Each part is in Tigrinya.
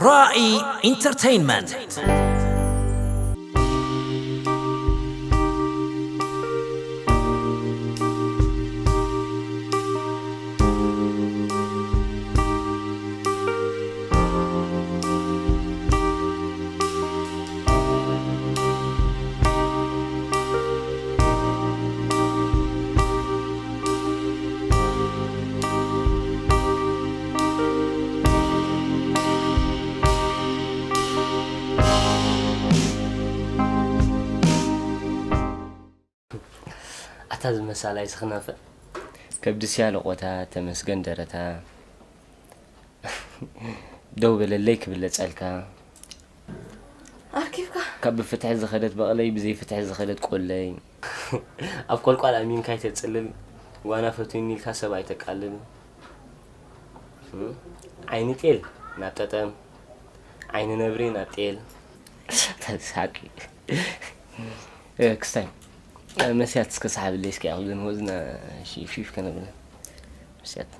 ራኢ ኢንተርቴይንመንት። ኣታ ዝመሳላይ ስኽናፈ ከብዲ ስያ ለቆታ ተመስገን ደረታ ደው በለለይ ክብለጸልካ ኣርኪብካ ካብ ብፍትሒ ዝኸደት በቕለይ ብዘይ ፍትሒ ዝኸደት ቆለይ ኣብ ቆልቋል ኣሚንካ ኣይተጽልል ጓና ፈትዩኒ ኢልካ ሰብ ኣይተቃልል እም፣ ዓይኒ ጤል ናብ ጠጠም ዓይኒ ነብሪ ናብ ጤል ተሳቂ ክስታይ መስያት እስከ ሰሓብለይ እስኪ ኣብ ዝንወዝና ሺፍሺፍ ከነብለ መስያት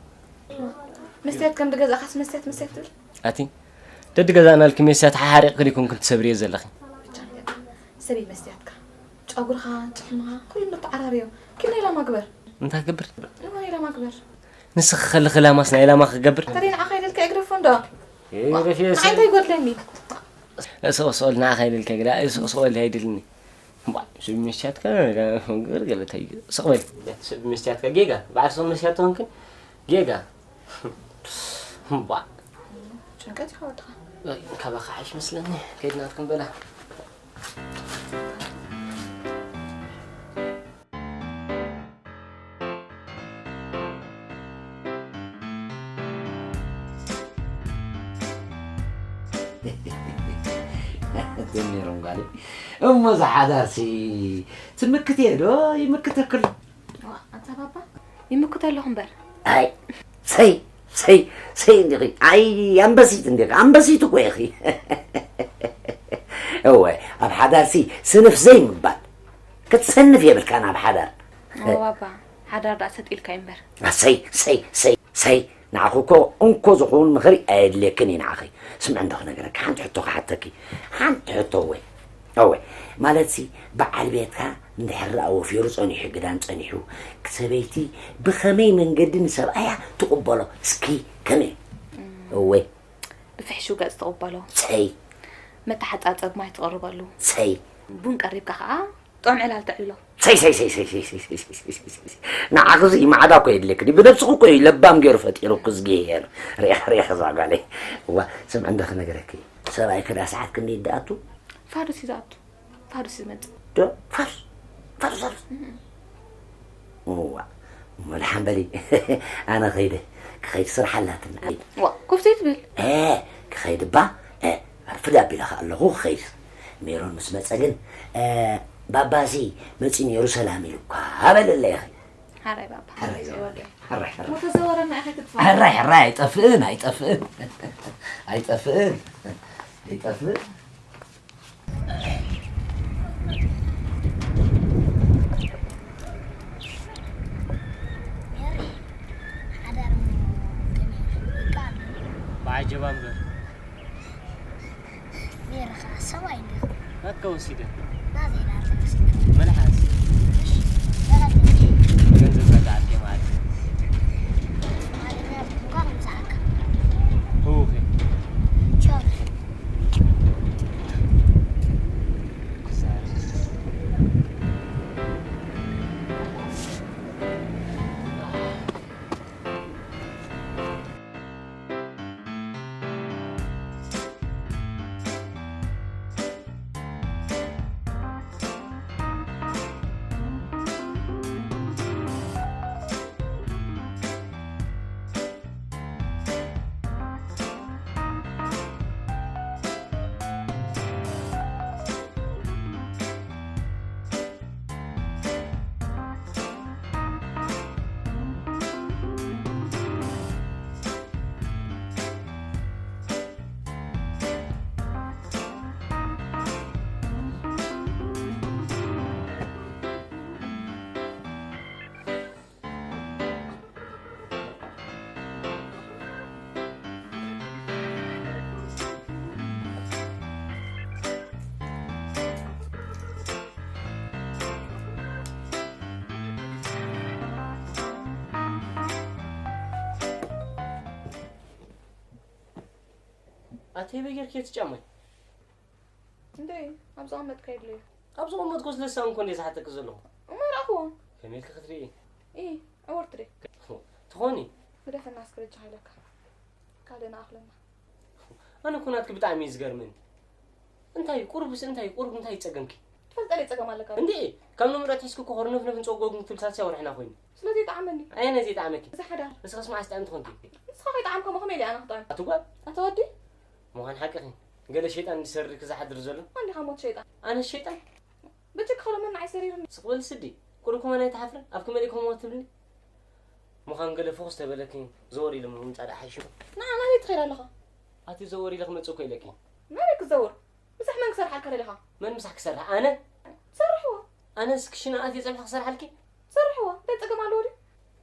መስትያት ከም ድገዛእኻስ መስትያት መስትያት ትብል ኣቲ ደዲ ገዛእናልኪ መስያት ሓሓሪቕኪ ዲኩም ክንትሰብርዮ ዘለኺ ሰበይ መስትያትካ ጨጉርኻ ጭሕምኻ ኩሉ ተዓራርዮ ኪድ ናይ ላማ ግበር እንታይ ክገብር እሞ ናይ ላማ ግበር ንስኺ ከለኺ ላማስ ናይ ላማ ክገብር ተደይ ንዓኻ ኢለልካ እግረፎ እንዶ ንዓይ እንታይ ይጎድለኒ ስቕ ስቕል ንዓኻ ኢለልካ ግዳ ስቕ ስቕል ኣይድልኒ እምቧ፣ ስብ መስትያትካ ግር ገለ እንታይ እዩ? ስቕ በል። ስብ መስትያትካ ጌጋ፣ በዓል ስቕ መስትያት ተኾንክን ጌጋ። እምቧ። ጭንቀት እዩ ወድኻ። ካባኻ ሓይሽ መስለኒ፣ ከይድ ናትኩም በላ። ጀሚሮም ጓለይ እሞ ዝሓዳርሲ ትምክት እየ ዶ ይምክተክል ኣታ ባባ ይምክት ኣለኹ እምበር ኣይ ሰይ ሰይ ሰይ እንዲኺ ኣይ ኣንበሲት እንዲኺ ኣንበሲት እኮ ኢኺ እወ ኣብ ሓዳርሲ ስንፍ ዘይምባል ክትሰንፍ የብልካን ኣብ ሓዳር ባባ ሓዳር ዳኣ ሰጥ ኢልካ እዩ እምበር ሰይ ሰይ ሰይ ሰይ ንዓኺ እኮ እንኮ ዝኸውን ምኽሪ ኣየድልየክን እዩ ንዓኺ። ስምዒ እንዶ ክነግረኪ ሓንቲ ሕቶ ክሓተኪ። ሓንቲ ሕቶ እወ እወ ማለትሲ በዓል ቤትካ እንድሕር ደኣ ወፊሩ ጸኒሑ ግዳን ጸኒሑ ሰበይቲ ብኸመይ መንገዲ ንሰብኣያ ትቕበሎ እስኪ ከመይ እወ ብፍሕሹው ገጽ ትቕበሎ ሰይ መተሓጻጸብ ማይ ትቕርበሉ ሰይ ቡን ቀሪብካ ኸኣ ጥዑም ዕላል ተዕልሎ። ሰይ ሰይ ሰይ ሰይ ሰይ ሰይ ሰይ ሰይ ሰይ ሰይ ሰይ ንዓኺ እዚ ማዕዳ እኮ የድልየኪ ድዩ ብነብስኺ እኮ እዩ ለባም ገይሩ ፈጢሩኪ እዝግሄር ሪኢኺ ሪኢኺ እዛ ጓለይ እዋ ስምዒ እንዶ ክነግረኪ ሰብኣይኪ ዳ ሰዓት ክንደይ ይደኣቱ ፋዱስ እዩ ዝኣቱ ፋዱስ እዩ ዝመጽእ ዶ ፋዱስ ፋዱስ ፋዱስ እዋ እሞ ደሓን በሊ ኣነ ኸይደ ክኸይድ ስራሕ ኣላትኒ ዋ ኮፍ ዘይትብል ክኸይድ እባ ኣርፍድ ኣቢለ ከኣ ኣለኹ ክኸይድ ሜሮን ምስ መጸ ግን ባባሲ መጺ ነይሩ ሰላም ኢሉኳ በለለይ ኢኺ ሓራይ ባባ ሓራይ ሓራይ ሓራይ ሞተዘወረና ኢኺ ክትፋ ሕራይ ሕራይ ኣይጠፍእን ኣይጠፍእን ኣይጠፍእን ኣይጠፍእን ብዓጀባ እምበር ሜሪ ኸዓ ሰብኣይ እንዲኹ ናትካ ወሲደ ናተይ ናተ መልሓስ በረድ እንጂ ገንዘብ ከዛዓት ማለት ማለት ቡንኳ ከምዝዓካ ህውኺ ቸር ኣተይ በይ ጌርኪ እቲ ጫማይ? እንዴ፣ ኣብ ዝቐመጥካ የድለዩ። ኣብ ዝቐመጥኩ ስለሳን እኮ እንዴ ዝሓተኪ ዘለኹ። እሞ ይረኣኽዎ። ከመይ ኢልኪ ክትርኢ? ኢ፣ ዕወርት ደ። ትኾኒ? ግደፈና እስከ በጃኻ ኢለካ። ካልእ ንኣኽለና። ኣነ እኮ ናትኪ ብጣዕሚ እዩ ዝገርመኒ። እንታይ ቁሩብስ እንታይ ቁሩብ እንታይ ይጸገምኪ? ትፈልጠለይ ጸገም ኣለካ። እንዴ ካብ ንምረት ሒዝኪ እኮ ኮርነፍነፍን ጸጎግን ክትብል ሳልሳይ ወርሕና ኮይኑ። ስለዚ ይጥዓመኒ። ኣየ ነዚ ይጥዓመኪ? እዚ ሓዳር። ንስኻስ መዓስ ጥዕምቲ ኮንኪ? ንስኻ ከይጠዓምካ ሞ ከመይ ኢለ ኣነ ክጥዕም? ኣቲ ጓል ኣቲ ወዲ። ምዃን ሓቅኺ። ገለ ሸይጣን ዝሰርርኪ ዝሓድር ዘሎ። ኣንዲኻ ሞት ሸይጣን። ኣነ ሸይጣን? ብጅክ ከሎ ምን ንዓይ ሰሪርኒ። ስቕ በሊ ስዲ። ቁሩብ ከማን ኣይትሓፍርን? ኣብ ከመይ ኢልኩም ትብልኒ? ምዃን ገለ ፍኹስ ተበለኪ ዘወር ኢሉ ምምጻእ ደኣ ሓይሽዎ። ንዓ ናበይ ትኸይድ ኣለኻ? ኣቲ ዘወር ኢለ ክመጽእ እኮ ኢለኪ። ናበይ ክትዘውር? ምሳሕ መን ክሰርሓልካ ደሊኻ? መን ምሳሕ ክሰርሕ? ኣነ? ትሰርሕዎ። ኣነስ ክሽነ ኣትየ ጸብሒ ክሰርሓልኪ? ትሰርሕዎ። እንታይ ጸገም ኣለዎ ድዩ?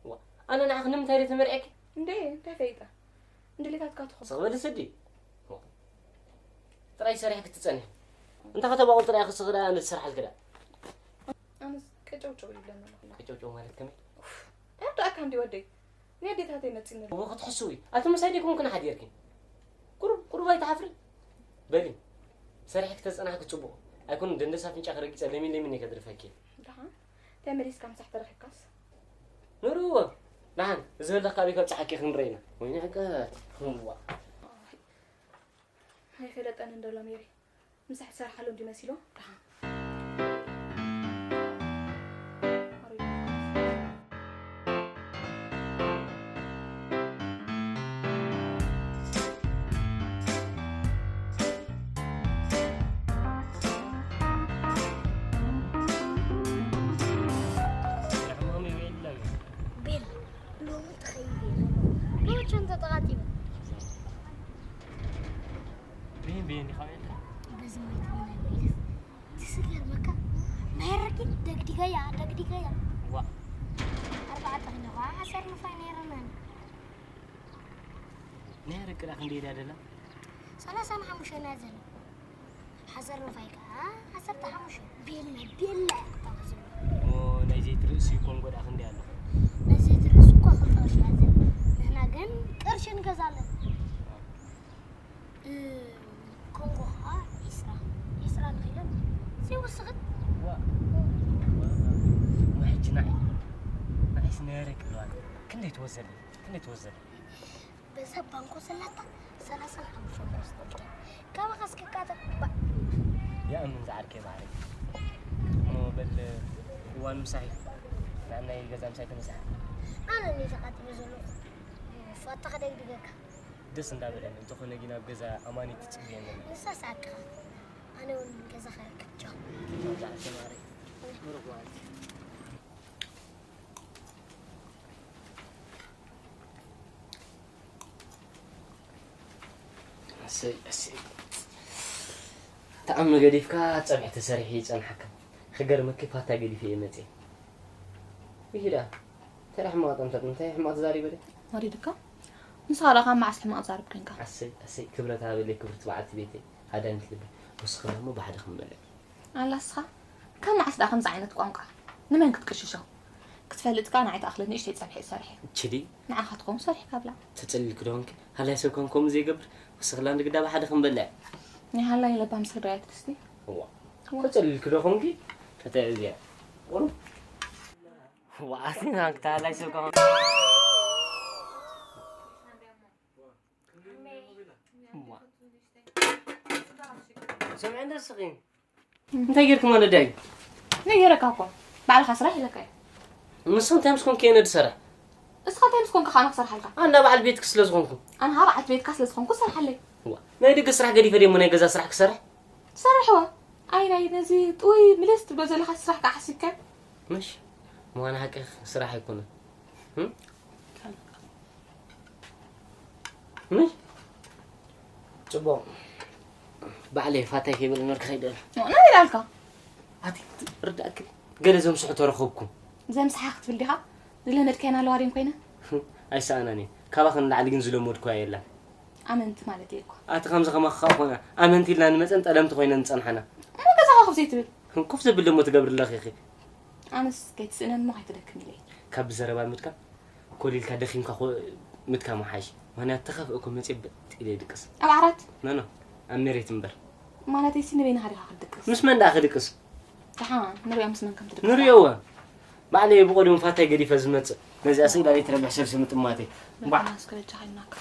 ዋ፣ ኣነ ንዓኺ ንምንታይ ድየ ተመርዕየኪ? እንዴ እንታይ ፈይጠ? ንድሌታትካ ትኹን። ስቕ በሊ ስዲ። ጥራይ ሰሪሕኪ ትጸንሒ። እንተ ከተባቑል ጥራይ ክስኽ ደኣ ኣነ ትሰርሓልኪ ደኣ። ኣነስ ቀጨውጨው ይብለኒ ኣለኹ። ቀጨውጨው ማለት ከመይ? ኣርዳእካ እንዲ ወደይ። ናይ ኣዴታተይ መጺኒ ኣሎ። እዎ ክትሕስዊ። ኣቲ ምሳይ ደይኮንክን ሓዲርኪ። ቁሩብ ቁሩብ ኣይትሓፍሪ? በሊ። ሰሪሕኪ ተጸናሕኪ ጽቡቕ። ኣይኮን ደንደስ ኣፍንጫ ክረጊጸ ለሚን ለሚን እየ ከድርፈኪ። ደሓን ተመሊስካ ምሳሕ ተረኺብካስ? ንርዎ። ደሓን እዚ ህልኽ ካበይ ከብጽሓኪ ክንረኢና። ወይኒ ዕቀት። ህዋ። ኣይፈለጠንን ደሎ ሜሪ። ምሳሕ ትሰርሓሉ እንዲ መሲሎ። ደሓን። ቤል ሎሚ ትኸይድ እየ ዘለኹ። ሎሚ ቸን ተጠቓጢበ። ብይን ብይን ዲኻ ቤልካ? በዚ ማይ ትበላ ቤልስ ትስገር በቃ። ማይ ረኪ ደግዲገያ ደግዲገያ። ዋ ኣርባዕተ ኪሎ ኸዓ ዓሰርተ ፋይ ነይረና። ናይ ረቂ ደኣ ክንደይ ድያ ደላ? ሰላሳን ሓሙሽተን እያ ዘላ። ሓሰር ንፋይ ከዓ ዓሰርተ ሓሙሽተ። ቤላ ቤላ እያ ክትጠቕስ። እሞ ናይ ዘይት ርእሲ ኮንጎ ደኣ ክንደይ ኣሎ? ናይ ዘይት ርእሲ እኮ ክልተ ቅርሺ እያ ዘላ። ንሕና ግን ቅርሺ ንገዛለን። እ፣ ኮንጎ ከዓ ዒስራ። ዒስራ ንኺሎ ዘይወስኽት። ዋ እሞ ሕጂ ንዓይ ንዓይስ ናይ ረቂ ኣለዋ። ክንደይ ትወዘለይ? ክንደይ ትወዘለይ? በዛ ባንኮ ዘላታ ሰላሳን ሓሙሽተን ቁርሲ ትወስድ። ካባኻ እስኪ ቃጠል ባዕ። ይኣምን ዝዓርከይ ማዕረይ። እሞ በል እዋን ምሳሕ እዩ። ንዓናይ ገዛ ምሳይ ተመሳሕ። ኣነ እኔ ተቓጢበ ዘለኹ። ፋታ ከደግድገካ። ደስ እንዳበለኒ እንተኾነ ግን ኣብ ገዛ ኣማኒ ትጽበየኒ ኣላ። ንሳ ሳቅኻ። ኣነ እውን ገዛ ከረክብ ቻው። ዝዓርከይ ማዕረይ። ብሩኽ መዓልቲ። እሰይ እሰይ። ተኣሚ ገዲፍካ ጸብሒ ተሰሪሑ ይጸንሓካ። ክገርመኪ ፋታ ገዲፈ እየ መጽየ። ይሂዳ። እንታይ ደኣ ሕማቕ ጠምታት እንታይ ሕማቕ ተዛሪበ ድየ? ወሪድካ? ንስኻ ደኣ ካብ መዓስ ሕማቕ ትዛረብ ኮንካ? ኣሰይ ኣሰይ ክብረት ሃበለይ ክብርቲ በዓልቲ ቤተይ ሃዳኒት ልበይ። ወስኽና እሞ ብሓደ ክንበልዕ። ኣላ እስኻ ካብ መዓስ ደኣ ከምዚ ዓይነት ቋንቋ ንመን ክትቅሽሾ? ክትፈልጥ ከኣ ንዓይ ትኣኽለኒ ንእሽተይ ጸብሒ ሰሪሐ። ችዲ ንዓኻ ትኸውን ሰሪሕካ ብላ። ተጸሊልኪ ዶ ኾንኪ? ሃላይ ሰብ ከም ከምኡ ዘይገብር ወስኽላ ንግዳ ብሓደ ክንበልዕ። ናይ ሃላይ ለባም ስድራይ ትድስቲ። እዋ ተጸሊልኪ ዶ ኾንኪ? ፈተ እዚኣ ቁሩብ ዋኣሲ ናንክታ ሃላይ ሰብ ከም ሰምዐ እንደ ስኺ እንታይ ጌርኪ ማለት ዳይ? ነጊረካ እኮ ባዕልኻ ስራሕ ኢለካ እዩ። ንሱ እንታይ ምስ ኮንኪ እየ ነድሰርሕ? እስኻ እንታይ ምስ ኮንካ ካና ክሰርሓልካ? ኣና በዓል ቤትኪ ስለ ዝኾንኩ። ኣንሃ በዓልቲ ቤትካ ስለ ዝኾንኩ ሰርሓለይ። ዋ፣ ናይ ደገ ስራሕ ገዲፈ ደሞ ናይ ገዛ ስራሕ ክሰርሕ? ትሰርሕዎ? ኣይ ናይ ነዚ ጥውይ ምልስ ትብሎ ዘለኻ ስራሕ ከዓ ሓሲብካ? ምሽ ምዃን ሓቂ ስራሕ ኣይኮነን። እም? ምሽ ጽቡቕ ባዕለይ ፋታይ ከይበለ ነር ክኸይድ እየ። ኦ፣ ናበይ ኢላልካ? ኣቲ ርዳእኪ ገለ ዘምስሑ ተረኸብኩ። ዘምስሓ ክትብል ዲኻ? ዝለመድካየን ኣለዋ ድየን ኮይነ? ኣይሰኣናን እየ። ካባኺ ንላዕሊ ግን ዝለመድኩዋ የላን። ኣመንቲ ማለት እየ እኮ። ኣቲ ከምዚ ከማኺ ከዓ ኮና ኣመንቲ ኢልና ንመፀን ጠለምቲ ኮይነን ዝፀንሓና። እሞ ገዛኻ ኮፍ ዘይትብል? ኮፍ ዘብል ደሞ ትገብሪ ኣለኺ ኢኺ። ኣነስ ከይትስእነኒ እሞ ከይትደክም ኢለ እየ። ካብ ብዘረባ ምድካም ኮሊልካ ደኺምካ ኮ-፣ ምድካም ይሓይሽ። ምኽንያት ተኸፍእኩ መጽእ በጥ ኢለ ይድቅስ። ኣብ ዓራት ኖ ኖ ኣብ መሬት እምበር። ማለተይ ሲ ንበይንኻ ዲኻ ክትድቅስ? ምስ መን ደኣ ክድቅስ? ደሓን ንሪኦም ምስ መን ከም ትድቅስ? ንሪኦወ። ባዕለይ ብቐደሙ ፋታይ ገዲፈ ዝመጽእ። ነዚኣ ስኢላ ዘይትረብሕ ሰልሲ ምጥማተይ። እምባዕ። በቃ እስከ በጃኻ ኢልናካ።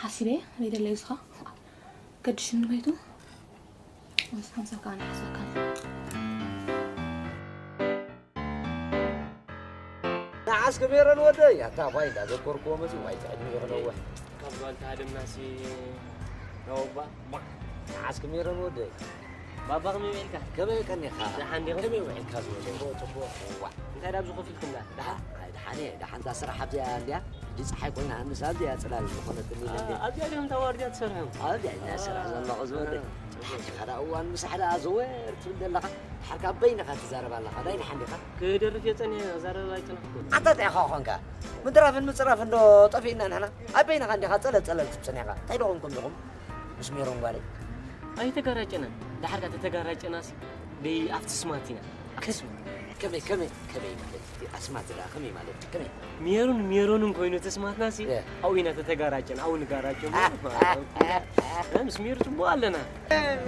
ሓሲበ ዘይደለዩ ስኻ ገድሽኒ በይቱ ምስ ሓምሳካ ኣነ ሓስበካ ንዓስከ ሜሮን ወደይ ኣታ ኳይ እንዳዘኮርክዎ መፅኡ ዋይ ትዕድሚኡ ክነውሕ ካብ ጓልታ ሃደምናሲ ነወባ ንዓስከ ሜሮን ወደይ ባባ ከመይ ውዒልካ? ከመይ ቀኒኻ ደሓን ዲኹም? ከመይ ውዒልካ ዝወደ ጽቡቕ ጽቡቕ። ዋ እንታይ ዳብዚ ኮፍ ኢልኩም ዳ? ደሓን? ኣይ ደሓን እየ ደሓንታ ስራሕ ኣብዚኣ እንድያ ሕጂ ፀሓይ ኮይና ኣምስ ኣብዚኣ ፅላል ዝኾነትኒ ኢለ እንድያ ኣብዚኣ ዲኹም ተዋርድያ ትሰርሑ? ኣብዚኣ ኢና ስራሕ ዘለኹ ዝወደ እ፣ ጽቡቕ። ሓንቲ ሓደ እዋን ምሳሕ ደኣ ዘወር ትብል ዘለኻ ድሓር ካብ በይንኻ ትዛረብ ኣለኻ ናይ ደሓን ዲኻ ክደርፍ እየ ጸኒሐ ክዛረብ ኣይጸናሕኩን። ኣታ እንታይ ኢኻ ኾንካ ምድራፍን ምፅራፍን ዶ ጠፊእና ንሕና ኣብ በይንኻ እንዲኻ ፀለል ፀለል ትብል ጸኒሕካ እንታይ ዶ ኾንኩም ዲኹም ምስ ሜሮን ጓለይ ኣይተጋራጨናን። ደሓር ከ ተተጋራጨናሲ ደይ ኣብቲ ስማት ኢና። ክስ ከመይ ከመይ ከመይ ማለት እቲ ኣስማት ዝዳ ከመይ ማለት እዩ? ከመይ ሜሮን ሜሮንን ኮይኑ ተስማትናሲ እ። ኣብኡ ኢና ተተጋራጨን ኣብኡ ንጋራጨ እሞ፣ እ፣ ምስ ሜሩ ጽቡቕ ኣለና።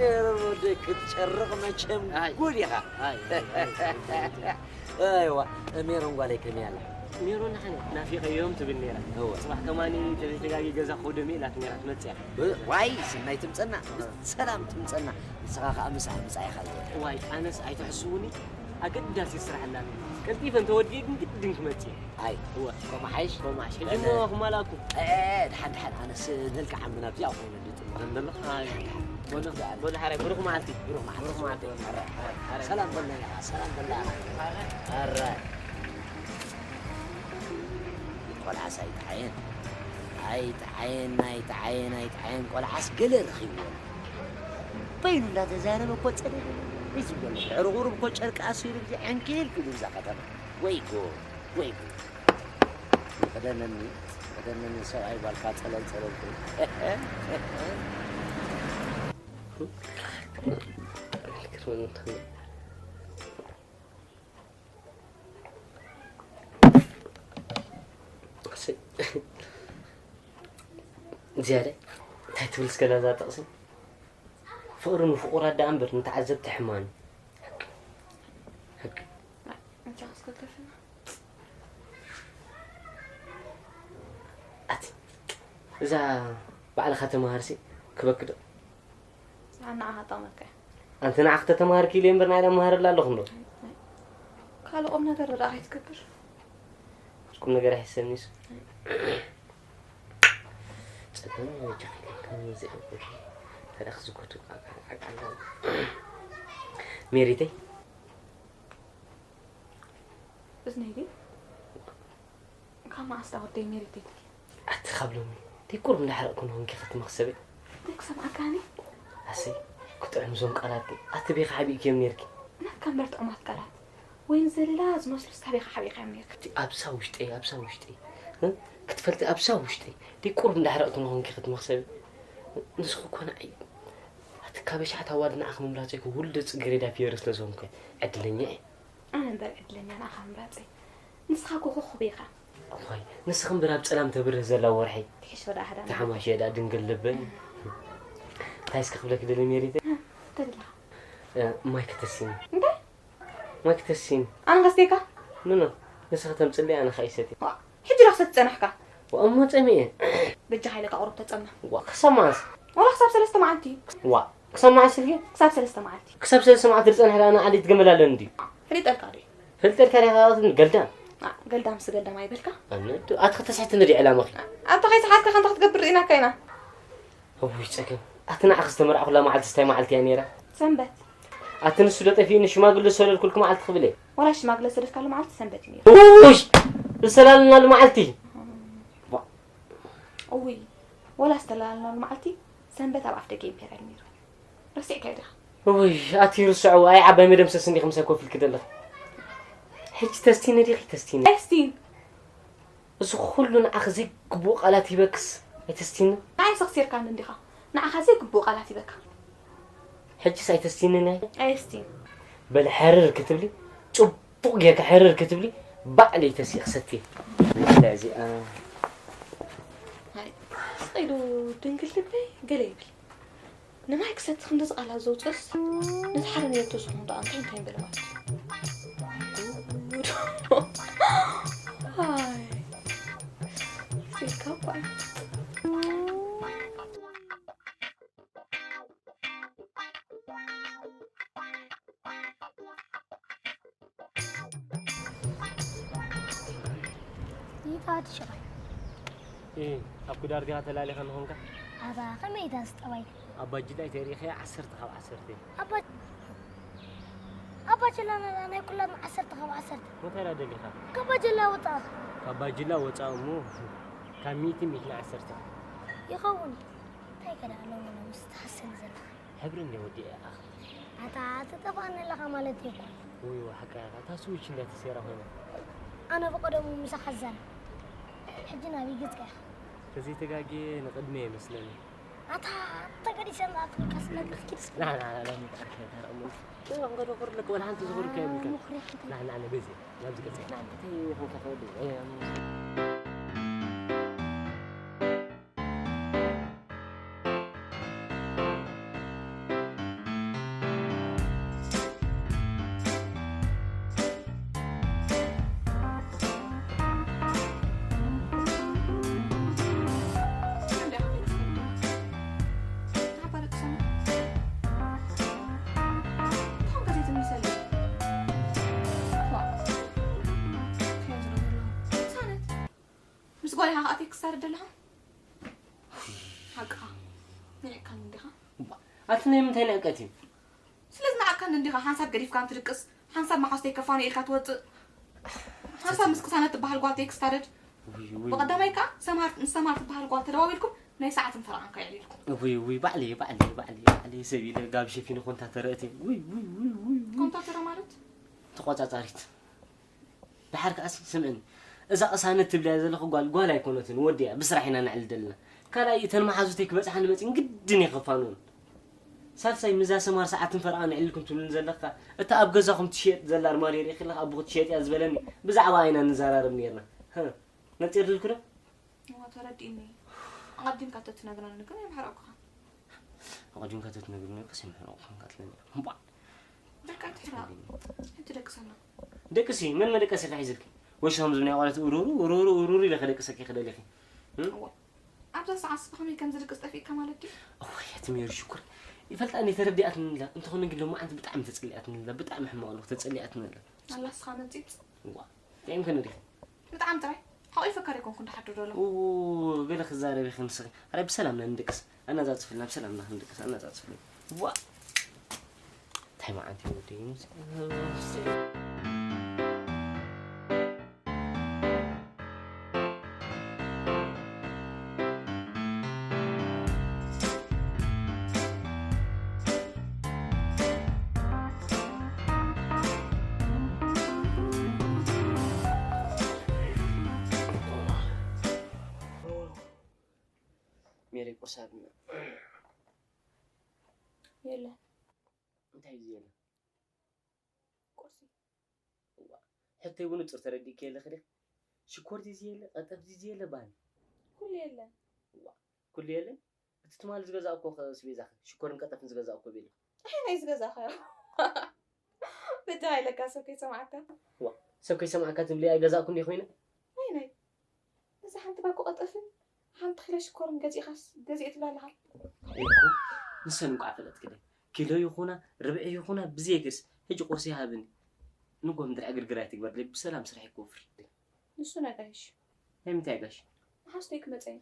ሜሮን ወደይ ክትጨርቕ መቸም ኣይ። ጉድ ኢኻ ኣይ፣ ኣይ፣ ኣይ፣ ኣይዋ ሜሮን ጓለይ ከመይ ኣላ ሜሮን ንሓነ ናፊቐዮም ትብል ነይራ። እወ ጽባሕ ከማኒ ተዘይተጋጊ ገዛ ክወደም ኢላት ነይራ ትመጽእ እያ። ብ- ዋይ ስናይ ትምፀና ሰላም ትምፀና ንስኻ ከዓ ምሳሕ ምፃ ኢኻ ዝወደ ዋይ ኣነስ ኣይትሕስቡኒ ኣገዳሲ ስራሕ ኣላኒ ቀልጢፈ እንተወዲኤ ግን ግድን ክመፅእ እየ ኣይ እወ ከምኡ ሓይሽ ኮማሽ ሕጂ እሞ ክማላኩ ድሓን ድሓን ኣነስ ነልካ ዓምና ብዚኣ ኮይኑ ድጥሎ እንደሎ ኣይ በሉ በሉ ሓራይ ብሩኽ መዓልቲ ብሩኽ መዓልቲ ብሩኽ መዓልቲ ሰላም በልና ኢኻ ሰላም በልና ኣረ ቆልዓስ ኣይጥዓየን ኣይጥዓየን ኣይጥዓየን ኣይጥዓየን ቆልዓስ ገለ ረኺብዎ በይኑ እንዳተዛረበ እኮ ፀደደ ዝብሎ ኣሎ ድሕሪ ቁሩብ እኮ ጨርቂ ኣሲሩ እዚ ዕንኪል ክብል እዛ ከተማ ወይ ጉድ ወይ ጉድ ይኽደነኒ ይኽደነኒ ሰብኣይ ጓልካ ፀለል ፀለል ትብል ዝያዳ እንታይ ትብል እስከ ላዛ ጥቕሲ ፍቕሪ ንፍቑራት ደኣ እምበር ንተዓዘብቲ ሕማም እዩ። ሕቂ እንታይ ኣስከልከፍና ኣቲ እዛ ባዕልኻ ተምሃርሲ ክበክዶ ንዓኻ ጠቕመካ እያ ኣንቲ ንዓ ክተተምሃርኪ ኢለ እምበር ናይ መሃረላ ኣለኹ እንዶ ካልእ ቁም ነገር ዶ ደኣ ከይትገብር ቁም ነገር ኣይሕሰብኒ እሱ ጸገም ወጀኺ ከም ዘይብሉ ተዳኽ ዝኮቱ ሜሪተይ እዝነይ ድዩ ካብ መዓስ ዳ ወደይ ሜሪተይ ትብል ኣቲ ካብ ሎሚ ደይ ቁሩብ እንዳሕረቕኩ ንኾንኪ ክትመኽሰበይ እንታይ ክሰምዓካኒ ኣሰይ ክጥዕም እዞም ቃላት ኣቲ ቤኻ ሓቢእክዮም ኔርኪ ናትካ እምበር ጥዑማት ቃላት ወይን ዘለላ ዝመስሉ ስታቤኻ ሓቢእካዮም ኔርካ ኣብሳ ውሽጠይ ኣብሳ ውሽጠይ እ? ክትፈልጢ ኣብሳ ውሽጠይ ደይ ቁሩብ እንዳሕረቕኩ ንኾንኪ ክትመኽሰበይ ንስኹ እኮ ንዓይ ኣቲ ካበሻ ሓታ ዋልድ ንዓኺ ምምላጸይ እኮ ውልደ ጽጌሬዳ ፊዮሪ ስለ ዝኾንኩ ዕድለኛ እየ ኣነ እምበር ዕድለኛ ንዓኻ ምምራጸይ ንስኻ እኮ ኮኾብ ኢኻ እዋይ ንስኺ እምበር ኣብ ጸላም ተብርህ ዘላ ወርሒ ትሕሽ ወደ ኣህዳ ተሓማሽ እየ ደኣ ድንግል ልበይ እንታይ እስከ ክብለኪ ደሊ ሜሪተ ተብላ ማይ ክተሲኒ እንታይ ማይ ክተሲኒ ኣነ ከስቴካ ኖ ኖ ንስኺ ተምጽለይ ኣነ ከኣ ይሰትየ ሕጂ ዶ ክሰቲ ጸናሕካ እሞ ጸሚኤ በጃኻ ኢለካ ቁሩብ ተጸማ ዋ ክሰማስ ወላ ክሳብ ሰለስተ መዓልቲ ዋ ክሰማስ ኢልኪ ክሳብ ሰለስተ መዓልቲ ክሳብ ሰለስተ መዓልቲ ዝጸንሕ ደኣ ንዓዲ ትገመላለን ድዩ ፍሊጠልካ ድዩ ፈልጠልካ ዲኻ ገልዳም ገልዳምስ ገልዳም ኣይበልካ ኣነ ኣቲ ከተስሕትኒ ድዩ ዕላማኺ ኣንተ ከይሰሓትካ ከንታ ክትገብር ርኢናካ ኢና እውይ ጸገም ኣቲ ንዓኺ ዝተመርዓኹላ መዓልቲ ስታይ መዓልቲ እያ ነይራ ሰንበት ኣቲ ንሱ ዶ ጠፊእኒ ሽማግለ ዝሰደድኩልኪ መዓልቲ ክብል እየ ዋላ ሽማግለ ዝሰደድካሉ መዓልቲ ሰንበት እዩ ነይሩ ውሽ ዝሰላለናሉ መዓልቲ እውይ ዋላ ዝተላለናሉ መዓልቲ ሰንበት ኣብ ኣፍ ደገ ኢምፔርያል ነይሩ ረሲዕካዮ ዲኻ ውይ ኣቲ ርስዑ ኣይ ዓባይ መደምሰስ እንዲኺ ምሳይ ኮፍ ኢልኪ ዘለኺ ሕጂ ተስቲኒ ዲኺ ተስቲኒ ኤስቲን እዚ ኩሉ ንዓኺ ዘይግቡእ ቃላት ሂበክስ ኣይተስቲኒ ንዓይ ሰኽሲርካኒ እንዲኻ ንዓኻ ዘይግቡእ ቃላት ሂበካ ሕጂስ ኣይተስቲኒ ናይ ኣየስቲን በል ሕርር ክትብሊ ጽቡቕ ጌርካ ሕርር ክትብሊ ባዕለይ ተስኢ ክሰቲ መስተ እዚኣ ሃይ ኢሉ ድንግል ልበይ ገለ ይብል። ንማይ ክሰቲ ክንዲ ዝቓላ ዘውፅእስ፣ ነቲ ሓደ ነየብቶ ዝኾኑ ደኣ እንታይ እንታይ ይበል ማለት እዩ? ጉድ። ዋይ። ኢልካ እኳ እዩ። ይታ ትሽቐል። እ፣ ኣብ ጉዳር ዲኻ ተላሊኻ ንኾንካ? ኣባ፣ ከመይ ኢታ ዝጠባይ? ኣባ ጅላይ ተሪኸ ዓሰርተ ካብ ዓሰርተ። ኣባ፣ ኣባ ጅላ ናይ ኩሎም ዓሰርተ ካብ ዓሰርተ። እንታይ ኢላ ደሊኻ? ካብ ባጀላ ወጻእ። ካብ ባጀላ ወጻእ እሞ ካብ ሚእቲ ሚእቲ ንዓሰርተ። ይኸውን። እንታይ ከ ደኣ ሎሚ ሎሚ ዝተሓሰነ ዘለኻ? ሕብሪ እንደ ወዲ ኢኻ። ኣታ ትጠፍኣኒ ኣለኻ ማለት እዩ እኮ። ውይ፣ ሓቃ ኢኻ። እታ ስዊች እንዳ ተሰይራ ኮይና። ኣነ ብቐደሙ ምሳኻ ዝዛረብ። ሕጂ ናበይ ገጽካ ኢኻ? ተዘይተጋግየ ንቕድሚ እየ መስለኒ። ኣታ ተገዲሰ እንዳትብልካ ስለቅኽ ኪድ ና፣ ና፣ ና፣ ና፣ ምጣር ከይታረሙ። ና፣ እንገዶ ቁርልክ ወላ ሓንቲ ዝኹርካ የብልካ። ምኽሪ ሓንቲ። ና፣ ና፣ ና፣ በዚ፣ ናብዚ ቀጽል። ና፣ እንታይ ይኹን ከተወዲ? ምስ ጓል ኢኻ ከኣ ቴክስት ታርድ ኣለኻ? ሓቅኻ። ንዕቀኒ እንዲኻ? ኣቲ ናይ ምንታይ ንዕቀት እዩ? ስለ ዝነዓቅካኒ እንዲኻ ሓንሳብ ገዲፍካ እንትድቅስ፣ ሓንሳብ መሓዙተይ ከፋንዮ ኢልካ ትወጽእ። ሓንሳብ ምስ ቅሳነት ትበሃል ጓል ቴክስት ታደድ። ውይ፣ ውይ። ብቐዳማይ ከኣ ሰምሃር፣ ምስ ሰምሃር ትበሃል ጓል ተደዋዊልኩም ናይ ሰዓትን ፈረቓን ከየዕሊልኩም። ውይ፣ ውይ፣ ባዕለይ፣ ባዕለይ፣ ባዕለይ፣ ባዕለይ ሰብ ኢለ ጋብ ሸፊነ ኮንታተረ እትየ። ውይ፣ ውይ፣ ውይ፣ ውይ፣ ውይ። ኮንታተረ ማለት? ተቖጻጻሪት። ደሓር ከኣሲ ስምዕኒ፣ እዛ ቅሳነት ትብልያ ዘለኹ ጓል፣ ጓል ኣይኮነትን፣ ወዲ እያ፣ ብስራሕ ኢና ነዕሊ ዘለና። ካልኣይ፣ እተን መሓዙተይ ክበጽሓኒ መጺን ግድን እየ ከፋንወን። ሳልሳይ፣ ምዛ ሰማር ሰዓትን ፈረቓን ነዕልልኩም ትብሉኒ ዘለኻ፣ እታ ኣብ ገዛኹም ትሽየጥ ዘላ ኣርማድዮ ርኢኺ ኣለኻ፣ ኣቦኺ ትሽየጥ እያ ዝበለኒ፣ ብዛዕባ ኢና ንዘራረብ ነይርና። ህም፣ ነጺርልኩ ዶ? እዋ፣ ተረዲእኒ። ኣቐዲምካ ተትነግረኒ ግን ኣይምሕረቕኩኻን። ኣቐዲምካ ተትነግረኒ ከስ ኣይምሕረቕኩኻን ትብለኒ። እምቧ። በቃ ኣይትሕረቕ። ሕጂ ደቅሰና። ደቅሲ፣ መን መደቀሲ ኢልካ ሒዝልኪ? ወይስ ከምዚ ናይ ቆልዑት ውርውሩ፣ ውርውሩ፣ ውርውሩ ኢለ ከደቅሰኪ ክደሊኺ? እም? እዋ። ኣብዛ ሰዓት ብኸመይ ከም ዝድቅስ ጠፊእካ ማለት ድዩ? እዋይ፣ ኣቲ ሜሪ ሽኩር። ይፈልጣ እኔ ተረዲኣትኒ ኣላ። እንተኾነ ግን ሎማዓንቲ ብጣዕሚ ተጸሊኣትኒ ኣላ። ብጣዕሚ ሕማቕ ኣለኹ፣ ተጸሊኣትኒ ኣላ። ኣላ እስኻ መጺጽ? እዋ። ጥዒምክኒ ዲኺ? ብጣዕሚ ጥራይ ሓቒፈካ ዶ ኣይኮንኩን ድሓድር ዘሎ? ኡ፣ ገለ ክዛረብ ኢኺ ንስኺ። ኣረ ብሰላምና ንድቅስ። ኣናጻጽፍልና፣ ብሰላምና ክንድቅስ ኣናጻጽፍልና። ዋ! እንታይ መዓት እዩ ወደይ? ሜሪ ቁርሲ ኣብልና። የለን። እንታይ እዩ የለን? ቁርሲ። እዋ፣ ሕቶይ ብንጹር ተረዲእኪ ኣለኺ ዲኺ? ሽኮር ድዩ ዘየለ፣ ቀጠፍ ድዩ ዘየለ ባኒ? ኩሉ የለን። እዋ፣ ኩሉ የለን? እቲ ትማሊ ዝገዛእኩ ኸ ኣስቤዛኺ፣ ሽኮርን ቀጠፍን ዝገዛእኩ ቤሎ። ኣይ፣ ናይ ዝገዛእኻዮ። በጃኻ ኢለካ ሰብ ከይሰምዓካ። እዋ፣ ሰብ ከይሰምዓካ ትብሊ ኣይገዛእኩን ዲየ ኮይነ? ኣይ፣ ናይ። እዚ ሓንቲ ባኮ ቀጠፍን ሓንቲ ኪሎ ሽኮርን ገዚእኻስ፣ ገዚኤ ትብላ ኣለኻ? እኮ፣ ንሰን እንቋዕ ፈለጥክለይ። ኪሎ ይኹና፣ ርብዒ ይኹና፣ ብዘየገድስ፣ ሕጂ ቁርሲ ይሃብኒ። ንጎ ምድሪ ዕግርግር ኣይትግበርለይ፣ ብሰላም ስራሐይ ክወፍር። ንሱ ነጋይሽ። ናይ ምንታይ ኣጋይሽ? መሓዙተይ ክመጻ እዩ።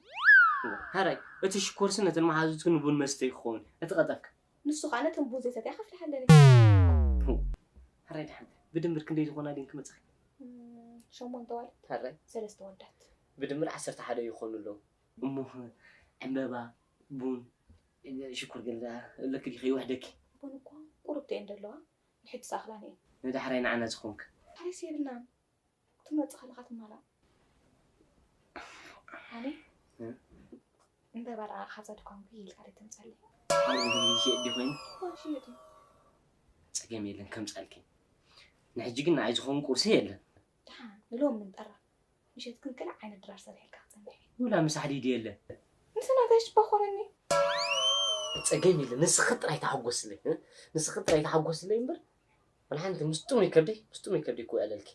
እዋ፣ ሃራይ፣ እቲ ሽኮርሲ ነተን መሓዙትክን ቡን መስተ ክኸውን፣ እቲ ቀጠፍከ? ንሱ ኸኣ ነተን ቡን ዘይሰትያ ከፍልሓለን እየ። እዋ፣ ሃራይ ደሓን፣ ብድምር ክንደይ ዝኾና ድን ክመጻኺ? እም፣ ሸሞንተ ኣዋልድ፣ ሃራይ። ሰለስተ ኣወዳት። ብድምር ዓሰርተ ሓደ ይኾኑ ኣለዉ። እሞ ዕምበባ፣ ቡን፣ ሽኮር ገለ ኣለኪ ዲኺ ይውሕደኪ? ቡን እኮ ቁሩብ እየን ዘለዋ፣ ንሕጂ ዝኣኽላኒ እየን። ንዳሕራይ ንዓና ዝኾንክ። ሓሪስ የብልናን። ክትመጽእ ከለኻ ትማላእ። ኣነ? እ? ዕምበባ ደኣ ካብዛ ድኳን ጉይ ኢልካ ደይ ተምጻለይ? ኣነ ይሸጥ ዲ ኮይኑ? እዋ፣ ይሸጥ እዩ። ጸገም የለን፣ ከምጻልኪ። ንሕጂ ግን ንዓይ ዝኸውን ቁርሲ የለን። ደሓን፣ ንሎሚ ምንጠራ። ምሸት ግን ገለ ዓይነት ድራር ሰሪሐልካ ክጸንሕ እየ። ውላ ምሳሕ ድዩ የለን? ንስና ጋሽ ባኾነኒ። ጸገም የለ፣ ንስኺ ጥራይ ተሓጎስለይ፣ እ? ንስኺ ጥራይ ተሓጎስለይ እምበር፣ ወላ ሓንቲ ምስ ጥሙይ ከብደይ፣ ምስ ጥሙይ ከብደይ ክውዕለልኪ።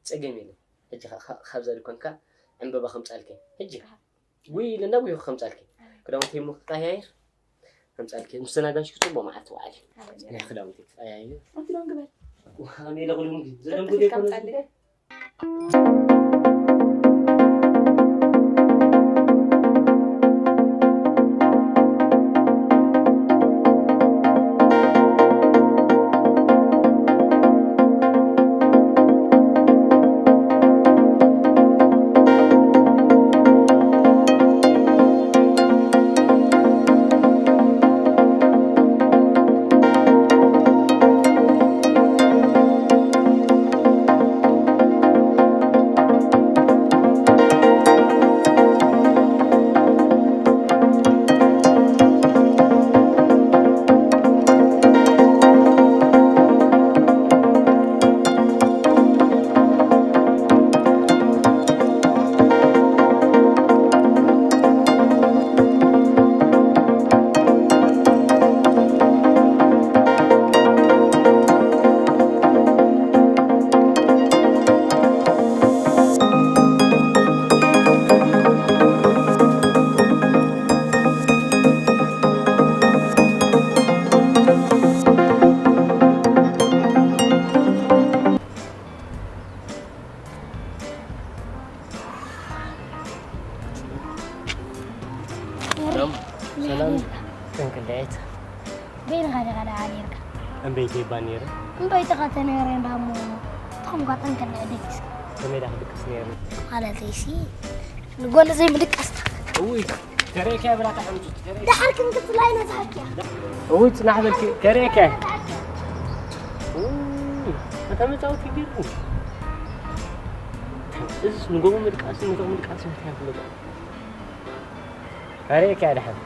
ጸገም የለ። ሕጂ ኻ-፣ ኻ-፣ ካብዛ ድኳንካ ዕምበባ ከምጻልኪ። ሕጂ። ውይ ኢለ እንዳ ጉይኹ ከምጻልኪ። ክዳውንቲ እሞ ክቀያየር ከምጻልኪ። ምስ ተናጋሽኩ ጽቡቕ መዓልቲ ውዓሊ። ናይ ክዳውንቲ ክቀያየር። ኣንቲ ዶ ግበር? ኣነ ኢለ ክድንጉ። ዘደንጉ ከፊትካ ዘይኮነ ምጻለይ። ሰላም። ሰላም። ጠንክልዒት። በይንኻ ዲኻ ደኣ ነይርካ? እምበይተይ እባ ነይረ። እምበይትኻ ተነይረ እንዳ እሞ፣ ትኹም ጓ ጠንክልዒ ደቂስካ። ከመይ ደኣ ክድቅስ ነይሩ? ማለተይሲ፣ ንጎኒ ዘይምድቃስ። እውይ፣ ከርእየካ ብላ ተቐምጡ፣ ከርእየካ። ደሓር ክንክትላይ ነዝሃክያ። እውይ፣ ጽናሕ በልኪ፣ ከርእየካ። እውይ፣ እታ መጻወቲ ገይሩ። እዚስ ንጎቦ ምድቃስ፣ ንጎቦ ምድቃስ እንታይ ይፈልጥ? ኣሬ፣ ከኣ ደሓን።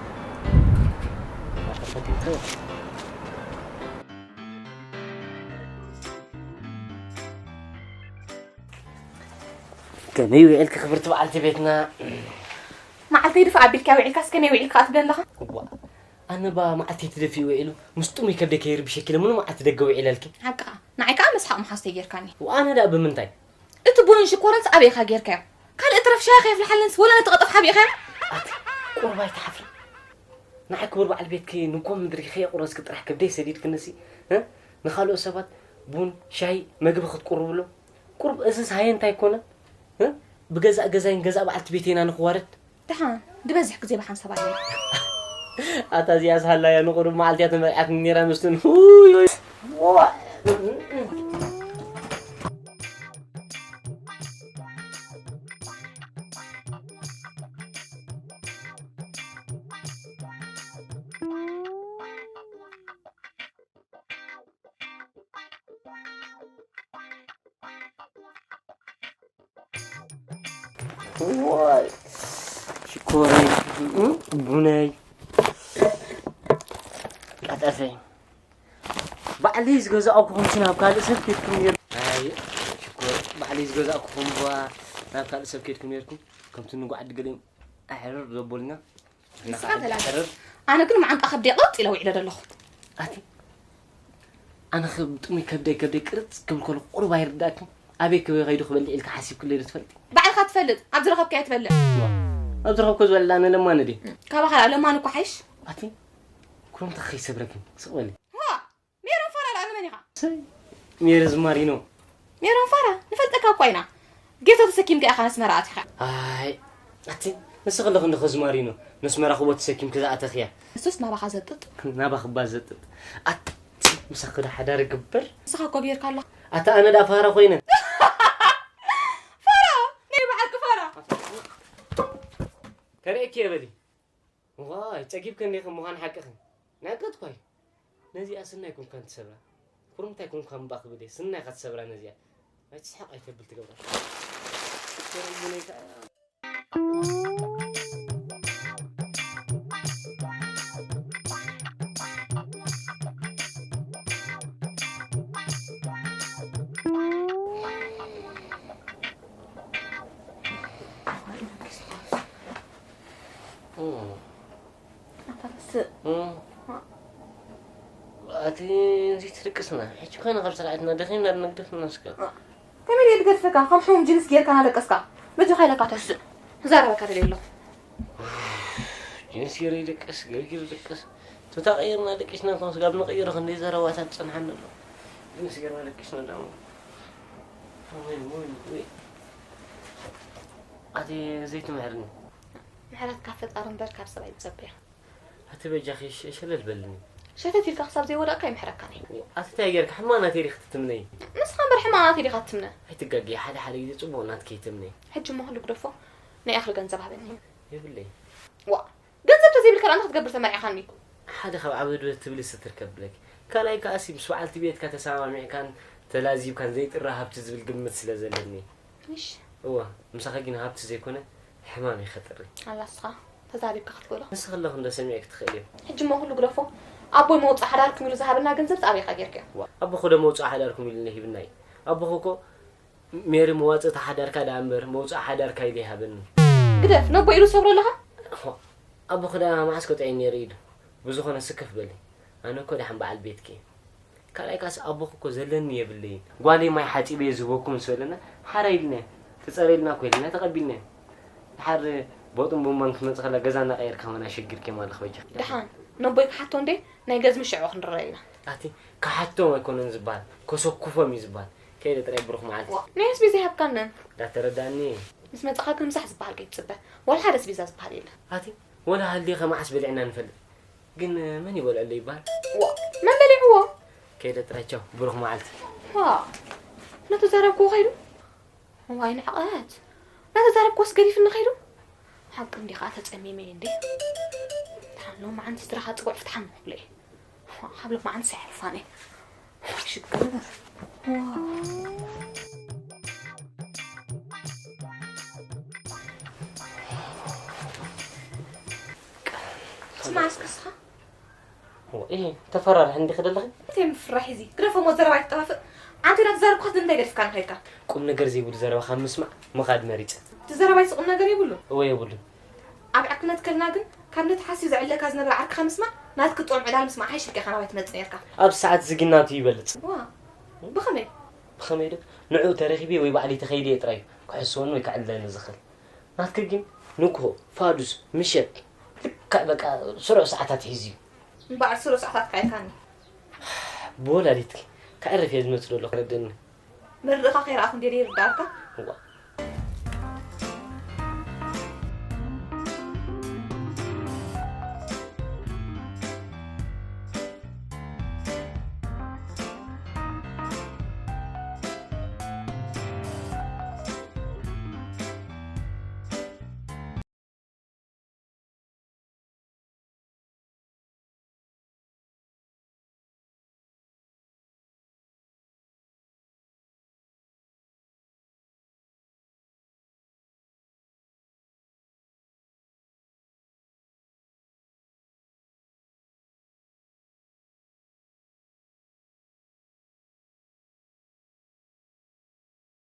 ከመይ ውዒልኪ ክብርቲ በዓልቲ ቤትና? መዓልተይ ድፋእ ኣቢልካ ውዒልካስ ከመይ ውዒልካ ትብለኒ ኣለኻ? እዋ፣ ኣነ ባ መዓልተይ ተደፊኡ ውዒሉ፣ ምስ ጥሙይ ከብደይ ከይርብሸኪ ኢለ ምኑ መዓልቲ ደገ ውዒለልኪ? ሓቅኻ፣ ንዓይ ከኣ መስሓቕ መሓዝተይ ጌርካኒ። ወኣነ ደኣ ብምንታይ? እቲ ቡንን ሽኮርንስ ኣበይ ኢኻ ጌርካዮ? ካልእ ትረፍ ሻሂ ከየፍልሓለንስ ወላ ነቲ ቀጠፍ ሓቢእካዮ? ኣቲ ቁሩብ ኣይትሓፍሪ? ንዓይ ክቡር በዓል ቤትኪ ንጎ ምድሪ ከየቑረስኪ ጥራሕ ከብደይ ሰዲድክንሲ፣ እ? ንኻልኦት ሰባት ቡን፣ ሻሂ፣ መግቢ ክትቁርብሎም? ቁሩብ እዝስ ሃየ እንታይ ኮነ? እ? ብገዛእ ገዛይን ገዛእ በዓልቲ ቤተይና ንኽዋረድ? ደሓን፣ ዝበዝሕ ግዜ ብሓንሳብ ኣለና። ኣታ እዚኣስ ሃላያ ንቑሩብ መዓልቲ እያ ተመርዕያትኒ ነይራ ምስትን። ሁይ፣ ሁይ። ዋይ፣ ሽኮረይ፣ እ፣ ቡነይ፣ ቀጠፈይ። ባዕለይ ዝገዛእኩኹም ናብ ካልእ ሰብ ኬድኩም ነይሩ። ኣይ፣ ሽኮር፣ ባዕለይ ዝገዛእኩኹም ዋ፣ ናብ ካልእ ሰብ ኬድኩም ነይርኩም። ከምቲ ንጉዓት ገሊኦም ኣሕርር ዘበሉና። ንስኻ ተላገስ። ኣነ ግን መዓንጣ ከብደይ ቅርጽ ኢለ ውዒለ ዘለኹ። ኣቲ፣ ኣነ ኸ ብጥሙይ ከብደይ፣ ከብደይ ቅርጽ ክብል ከለኹ ቁሩብ ኣይርዳእክን? ኣበይ ከ-፣ ከይዱ ክበልዕ ኢልካ ሓሲብክለይ ዶ ትፈልጢ? ባዕልኻ ትፈልጥ፣ ኣብ ዝረኸብካዮ ትበልዕ። ዋ፣ ኣብ ዝረኸብኩ ዝበልዕ ኣነ ለማኒ ድየ? ካባኻ ለማኒ እኮ ሓይሽ። ኣቲ፣ ኩረምቲ ከይሰብረክን፣ ስቕ በሊ። ዋ! ሜሮን ፋራ ደኣ ንመን ኢኻ? ሰይ፣ ሜሪ ዝማሪኖ። ሜሮን ፋራ፣ ንፈልጠካ እኳ ኢና። ጌቶ ተሰኪምካ ኢኻ ነስመራ ኣቲኻ። ኣይ፣ ኣቲ፣ ንስኺ ኣለኺ እንዶ ከዝማሪኖ፣ ነስመራ ክቦ ተሰኪምኪ ዝኣተኽያ። ንሱስ ናባኻ ዘጥጥ። ናባኺ እባ ዘጥጥ። ኣቲ፣ ምሳኺ ዶ ሓዳር እግበር? ንስኻ እኮ ብሄርካ ኣለኻ። ኣታ ኣነ ደኣ ፋራ ኮይነ። ፋራ! ናይ በሓቂ ፋራ! ከርእየኪ እየ በሊ። ዋይ፣ ጸጊብክን ዲኽን ምዃን ሓቅኽን። ንዕቀት እኳ እዩ። ነዚኣ ስናይ ኮንካን ትሰብራ። ኩርምታይ ኮንካ እምባ ክብል እየ። ስናይ ኢኻ ትሰብራ ነዚኣ። ኣይትስሓቕ ኣይተብል ትገብራ። ኮረም ቡነይ ከኣ። ኦ፣ እም። ኣቲ እዚ ትድቅስና። ሕጂ ኮይና ካብ ስራሕትና ደኺምና ንግደፍና እስከ። ከመይ ድየ ድገድፈካ? ከም ሕሙም ጅንስ ጌርካ እናደቀስካ። በጃኻ ኢለካ ተስእ። ክዛረበካ ደልየ ኣለኹ። ጅንስ ገይረ ይደቅስ፣ ገርጊሩ ይደቅስ። ቱታ ቀይርና ደቂስና እንኳን ስጋብ ንቕይሮ ክንደይ ዘረባታት ጸንሓና ኣሎ። ጅንስ ገይርና ደቂስና ደሞ። ወይ፣ ወይ፣ ወይ። ኣቲ ዘይትምሕርኒ። ምሕረት ካብ ፈጣሪ እምበር ካብ ሰብ ኣይትጸበያ። ኣቲ በጃኺ ሸ-፣ ሸለል በልኒ። ሸተት ኢልካ ክሳብ ዘይወደቕካ ይምሕረካን እየ። ኣቲ እንታይ ጌርካ? ሕማቕ ናተይ ዲኺ ትትምነይ? ንስኻ እምበር ሕማቕ ናተይ ዲኻ ትትምነ? ኣይትጋገይ፣ ሓደ ሓደ ግዜ ጽቡቕ ናትኪ ይትምነይ። ሕጂ እሞ ኩሉ ግደፎ፣ ናይ እኽሊ ገንዘብ ሃበኒ። የብለይ። ዋ፣ ገንዘብ ተዘይብልካ ደኣ እንታይ ክትገብር ተመርዒኻኒ? ሓደ ካብ ዓበድበት ትብሊ ስትርከብ ብለኪ። ካልኣይ ከኣሲ ምስ በዓልቲ ቤትካ ተሰማሚዕካን ተላዚብካን ዘይጥረ ሃብቲ ዝብል ግምት ስለ ዘለኒ። እሺ። እወ፣ ምሳኺ ግን ሃብቲ ዘይኮነ ሕማም እዩ ከጥሪ። ኣላ እስኻ ተዛሪብካ ክትበሎ። ንስኺ ኣለኹ እንዶ ሰሚዐኪ ትኽእሊ እዮ። ሕጂ እሞ ኩሉ ግደፎ። ኣቦይ መውፅእ ሓዳርኩም ኢሉ ዝሃበና ገንዘብ ኣበይ ኢኻ ጌርክዮ? ዋ፣ ኣቦኹ ዶ መውፅእ ሓዳርኩም ኢሉ ሂብና እዩ? ኣቦኹ እኮ ሜሪ መዋፅእታ ሓዳርካ ደኣ እምበር መውፅእ ሓዳርካ ኢሉ ይሃበኒ። ግደፍ፣ ነቦ ኢሉ ሰብሮ ኣለኻ? ዋ፣ ኣቦኺ ደኣ መዓስ ከጥዕይ ነይሩ ኢዱ። ብዝኾነ ስክፍ በሊ። ኣነ እኮ ደሓን በዓል ቤትኪ እየ። ካልኣይ ካስ ኣቦኺ እኮ ዘለኒ የብለይን። ጓለይ ማይ ሓጺበ እየ ዝህበኩም ምስ በለና፣ ሓራ ኢልና፣ ትጸረልና እኮ ኢልና ተቐቢልና። ድሓር ቦጥን ቡንባን ክትመጽእ ከላ ገዛ እናቐየርካ ከማን ኣሸጊርኪ ኣለኺ በጃኺ። ደሓን፣ ነቦይ ክሓቶ እንዴ፣ ናይ ገዝሚ ሽዑ ክንርእ ኢና። ኣቲ፣ ክሓቶም ኣይኮነን ዝበሃል፣ ከሰኩፎም እዩ ዝበሃል። ከይደ ጥራይ ብሩኽ መዓልቲ። ዋ፣ ናይ ኣስቤዛ ይሃብካንን። እንዳተረዳእኒ። ምስ መጻኻ ግን ምሳሕ ዝበሃል ከይትጽበ። ዋላ ሓደ ኣስቤዛ ዝበሃል የለን። ኣቲ፣ ወላ ሃልዲኻ መዓስ በሊዕና ንፈልጥ። ግን መን ይበልዐሉ ይበሃል? ዋ፣ መን በሊዕዎ? ከይደ ጥራይ ቻው፣ ብሩኽ መዓልቲ። ዋ፣ እናተዛረብክዎ ከይዱ። ዋይ ንዕቐት። እናተዛረብክዎስ ገዲፍኒ ከይዱ። ሓቂ እንዲ ኸዓ ተጸሚመ እየ እንዴ። ደሓን ሎማዓንቲ ስድራኻ ጽውዕ ፍትሓኒ ክብሎ እየ። ዋ፣ ካብ ሎማዓንቲ ሰይሓልፋን እየ። ሽግር። ዋ። ስማዕ እስከ እስኻ። ዋ፣ እሄ፣ ተፈራርሒ እንዲኺ ደለኺ? እንታይ ምፍራሕ እዚ? ግደፎ እሞ ዘረባ ኣይትጠፋፍእ። ኣንቲ እናተዛረብኩ ከ እንታይ ገዲፍካኒ ከይድካ? ቁም ነገር ዘይብሉ ዘረባ ካብ ምስማዕ ምኻድ መሪጸ። እቲ ዘረባይስ ቁም ነገር የብሉን። እወ የብሉን። ኣብ ዕርክነት ከለና ግን ካብ ነቲ ሓሲዩ ዘዕልለካ ዝነበረ ዓርክኻ ምስማዕ ናትኪ ጥዑም ዕላል ምስ መዓሽ ኢልካ ኢኻ ናባይ ትመጽእ ነርካ። ኣብዚ ሰዓት እዚ ግን ናቱ ይበልጽ። ዋ፣ ብኸመይ? ብኸመይ ዶ? ንዕኡ ተረኺበ ወይ ባዕለይ ተኸይደ እየ ጥራይ ክሕስወኒ ወይ ከዕልለኒ ዝኽእል። ናትኪ ግን ንግሆ፣ ፋዱስ፣ ምሸት፣ ልክዕ በቃ ስሩዕ ሰዓታት ሒዙ እዩ። እምበኣር ስሩዕ ሰዓታት ከኣ ኢልካኒ። ብወላዲትኪ ከዕርፍ እየ ዝመጽእ ዘሎ ክረድእኒ። መርድእኻ ከይረኣኹ እንድየ ይርድኣልካ? እዋ፣